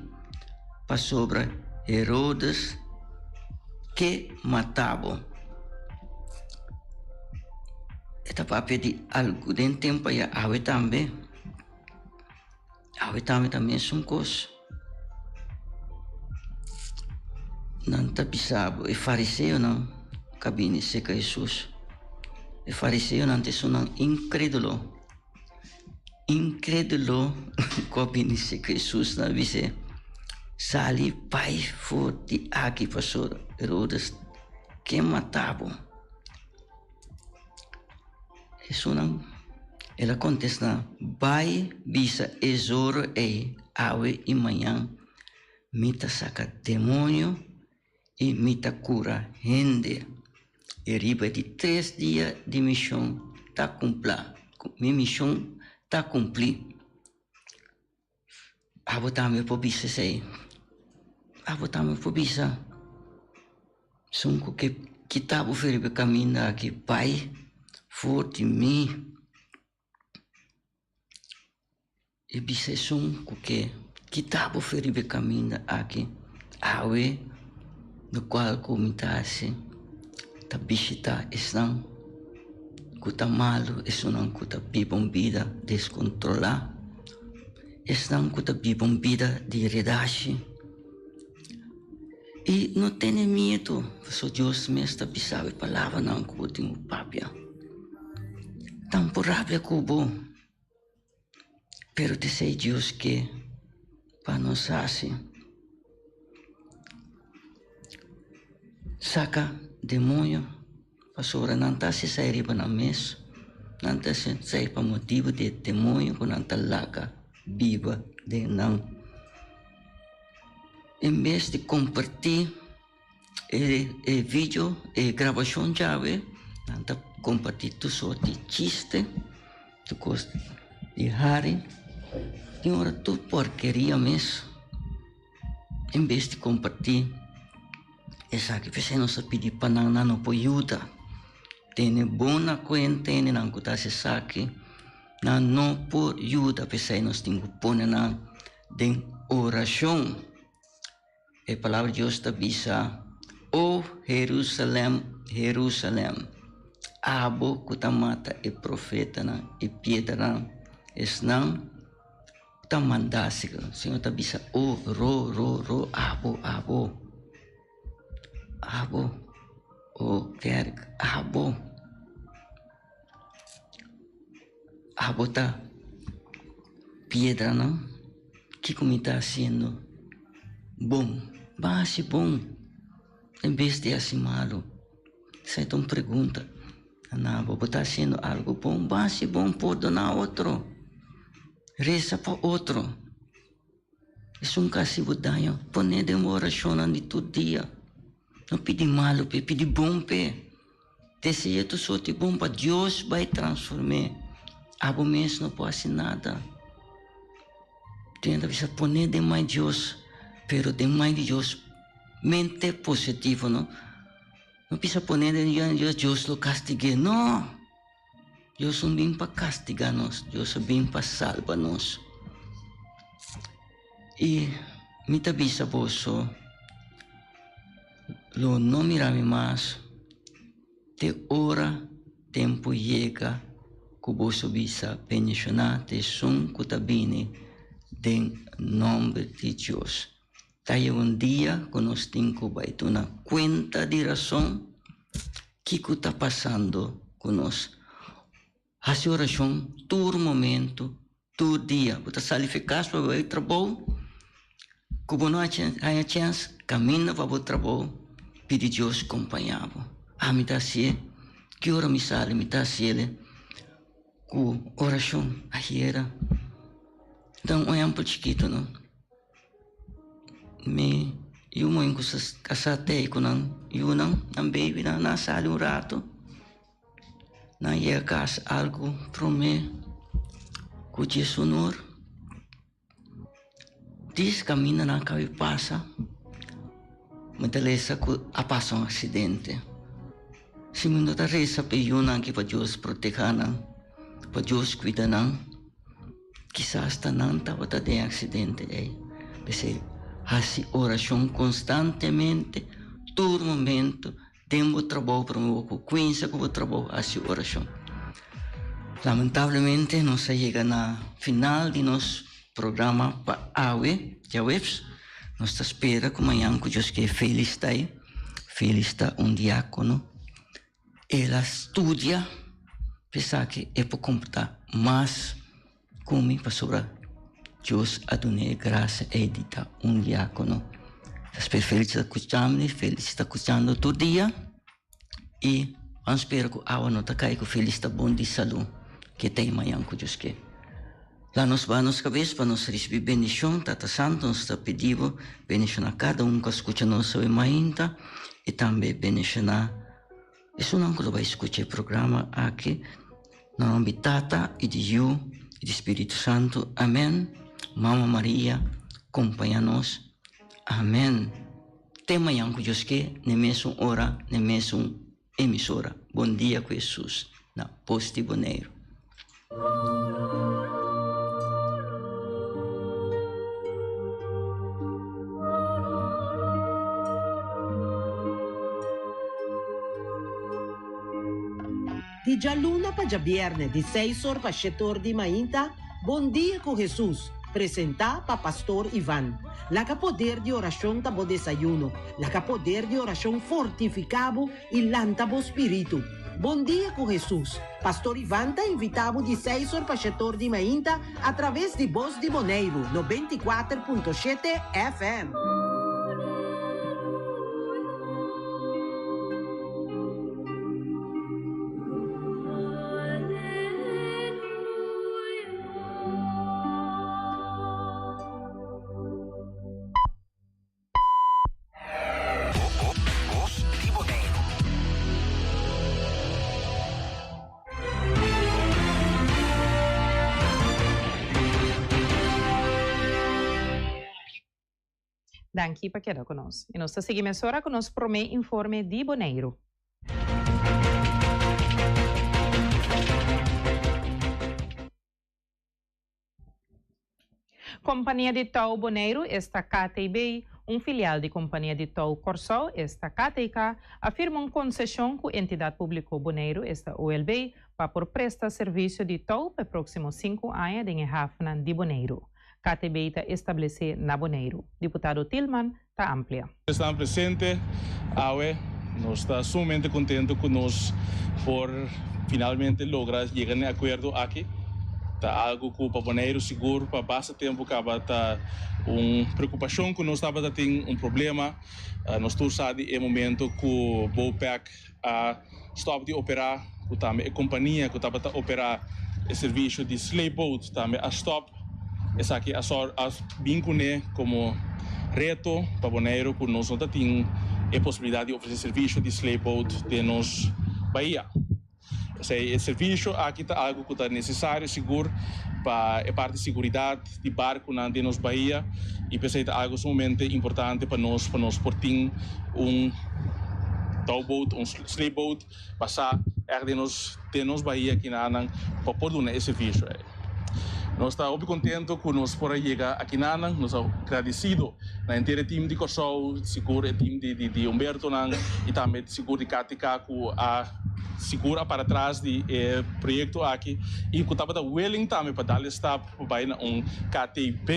pasobra Herodes ke mata bo. E ta papia di algu den tempu ayá, awe tambe. Awe tambe ta mesun kos. Nan ta bisa bo, e fariseonan ka bini serka Hesus. E fariseonan ta esunnan inkrédulo. Inkrédulo ku a bini serka Hesus. Nan a bis'é, Sali bai for di aki pasobra Herodes ke mata bo. Esunnan, el a kontestá, Bai bisa e zoro ei, Awe i mañan mi ta saka demoño i mi ta kura hende, i riba di tres dia di mishon ta kumplá, mi mishon ta kumplí. Abo tambe por bisa esei. Abo tambe por bisa, Esun ku ke kita bo for riba e kaminda aki, bai for di mi. I bisa esun ku ke kita bo for riba e kaminda aki, awe lokual ku mi ta hasi ta bishita esnan ku ta malu, esunnan ku ta biba un bida deskontrolá. Esnan ku ta biba un bida di redashi i no tene miedu, pasobra Dios mes ta bisa bo e palabranan ku bo tin ku papia. Tampo rabia ku bo, pero t'esei Dios ke pa nos hasi. Saka demoño. Pasobra nan ta hasi esei riba nan mes, nan ta hasi esei pa motibu di e demoño ku nan ta laga biba den nan. En bes di kompartí e e video, e grabashon djawe, nan ta kompartí tur sort di chiste, tur kos di hari, tin ora tur porkeria mes. En bes di kompartí esaki, p'esei nos ta pidi pa nan, nan no por yuda. Tene bon na kuenta hendenan ku ta hasi esaki, nan no por yuda, p'esei nos tin ku pone nan den orashon. E palabra di Dios ta bisa, O Herusalèm, Herusalèm, abo ku ta mata e profetanan i piedranan esnan Ta manda si Señor ta bisa o ro ro ro abo abo abo o kerk abo abo ta piedranan kiko mi ta hasiendo bon ban hasi bon en bes di hasi malo esei ta un pregunta. Na bo, bo ta hasiendo algo bon? Bo hasi bon, pordoná otro. Resa pa otro. Esun ku hasi bo daño, pon'é den bo orashonnan di tur dia. No pidi malu p'e, pidi bon p'e. Dese'é tur sorti bon pa Dios bai transform'é. Abo mes no por hasi nada. Tin ta bisa pon'é den man di Dios, pero den man di Dios mente positivo, no? No bisa pone den Dios, Dios, Dios lo castig'é. No! Dios no bin pa castiga nos, Dios a bin pa salba nos. I mi ta bisa boso, lo no mira mi mas te ora tempu yega ku boso bisa bendishoná ta esun ku ta bini den nomber di Dios. Ta yega un dia ku nos tin ku bai duna kuenta di rason kiko ta pasando ku nos. Hasi orashon tur momentu, tur dia. Bo ta sali fi kas pa bai trabou, ku bo no haña chèns. Kaminda pa bo trabou, pidi Dios kompañá bo. Ami ta hasié. Ki ora mi sali mi ta hasiel ku orashon. Ayera ta un ehèmpel chikitu no. Mi yu muhé ku sa kasá tei ku nan yunan, nan babynan, nan a sali un ratu. Nan yega kas algu promé ku diesunor. Dis kaminda nan kabi pasa, mi ta lesa ku a pasa un aksidente. Si mi no ta resa pa e yunan aki pa Dios protehá nan, pa Dios kuida nan, kisas ta nan tabata den e aksidente ei. P'esei hasi orashon konstantemente, tur momento. Den bo trabou prome bo ku kuinsa ku bo trabou hasi orashon. Lamentablemente nos a yega na final di nos programa pa awe djaweps. Nos ta spera ku mañan ku Dios ke Felix ta ei. Felix ta un diakono. El a studia pa esaki e por komportá mas ku mi pasobra Dios a dun'é e grasia ei di ta un diákono. Ta spera Félix ta kuchá mi, Félix ta kuchando tur dia i ban spera ku awa no ta kai ku Félix ta bon di salú ke ta ei mañan ku Dios ke. La nos baha nos kabes pa nos risibí bendishon. Tata Santu, nos ta pidi bo bendishoná kada un ku a skucha nos awe mainta i tambe bendishoná Esunnan ku lo bai skucha e programa aki, na nomber di Tata i di Yu i di Spiritu Santu. Amen. Mama Maria, kompaña nos. Amen. Te mañan ku Dios ke, n'e mesun ora, n'e mesun emisora. Bon dia ku Hesus na Bos di Boneiru. Di djaluna pa djabièrnè di seis or pa shete or di mainta, Bon Dia ku Hesus, presentá pa Pastor Ivan. Laga poder di orashon ta bo desayuno. Laga poder di orashon fortifiká bo i lanta bo spiritu. Bon Dia ku Hesus! Pastor Ivan ta invitá bo di seis or pa shetor di mainta a traves di Bos di Boneiru 94.7 FM. Bos di Boneiru. Danki pa keda ku nos. I nos ta sigui mesora ku nos promé informe di Boneiru. Kompania di Tou Boneiru, esta KTB, un filial di Kompania di Tou Kòrsou, esta KTK, a firma un konseshon ku Entidat Públiko Boneiru, esta OLB, pa por presta servisio di tou pa e próksimo sinku aña den e hafnan di Boneiru. KTB ta establesé na Boneiru. Diputado Thielman ta amplia. Esnan presente awe, nos ta sumamente contento cu nos por finalmente logra yega na e acuerdo aki. Ta algo cu pa Boneiru sigur pa basta tempo caba ta un preocupacion cu nos tabata tin, un problema. Nos tur sa di e momento cu Bopec a stop di opera, cu tambe e compania cu tabata opera e servicio di sleepboat tambe a stop. Esaki a sor a bin kuné komo reto pa Boneiru ku nos no ta tin e posibilidat di ofresé servisio di sleepboat den nos bahia. Esei e servisio aki ta algu ku ta nesesario sigur pa e parti siguridat di barkunan den nos bahia i p'esei ta algu sumamente importante pa nos pa nos por tin un touwboat, un sleepboat basá ègt den nos den nos bahia kinanan pa por duna e servisio ei. Nos ta hopi contento cu nos por a yega akinanan. Nos ta gradecido na henter e team di Corsou, sigur e team di Humbertonan y tambe sigur di KTK cu a sigur a para tras di e proyekto aki i ku tabata willing tambe pa dal e stap pa bai na un KTB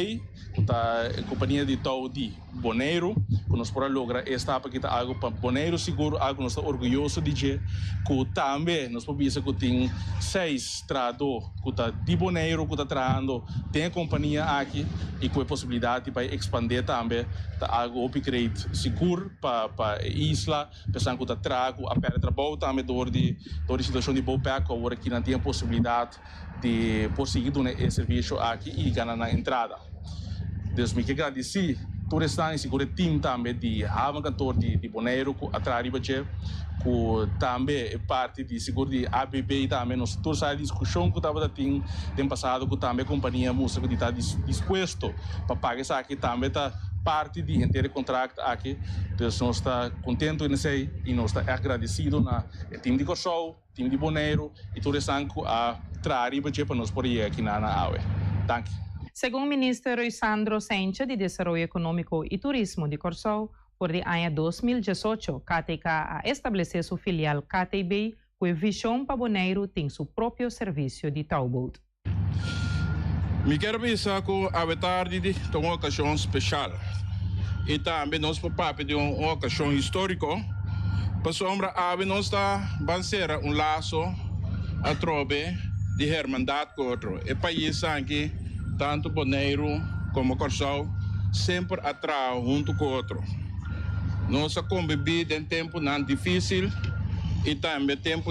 ku ta e kompania di tou di Boneiru ku nos por a logra e stap aki ta algu pa Boneiru sigur algu ku nos ta orguyoso di dje ku tambe nos por bisa ku tin seis trahadó ku ta di Boneiru ku ta trahando den e kompania aki i ku e posibilidat di bai ekspandé tambe ta algu hopi great sigur pa pa e isla. Personan ku ta traha ku a pèrdè trabou tambe dor di dor di situashon di BOPEC ku awor aki nan tin e posibilidat di por sigui duna e servisio aki i gana nan entrada. Dus mi ke gradisí tur esnan i sigur e tim tambe di Havenkantoor di di Boneiru ku a traha riba dje ku tambe e parti di sigur di ABB tambe nos tur sa e diskushon ku tabata tin den pasado ku tambe e kompania mustra ku di ta dispuesto pa paga esaki tambe ta parti di henter e kontrakt aki. Dus nos ta kontentu en esei i nos ta ègt gradesido na e tim di Kòrsou, tim di Boneiru i tur esnan ku a traha riba dje pa nos por yega kinan na awe. Danki. Segun Minister Ruisandro Cijntje di Desaroyo Ekonómiko i Turismo di Kòrsou, for di aña 2018 KTK a establesé su filial KTB ku e vishon pa Boneiru tin su propio servisio di touboat. Mi kier bisa ku awe tardi ta un okashon speshal i tambe nos por papia di un okashon históriko pasobra awe nos ta ban sera un laso atrobe di hermandat ku otro. E pais aki, tantu Boneiru komo Kòrsou, semper a traha huntu ku otro. Nos a kombibí den tempunan difísil i tambe tempu.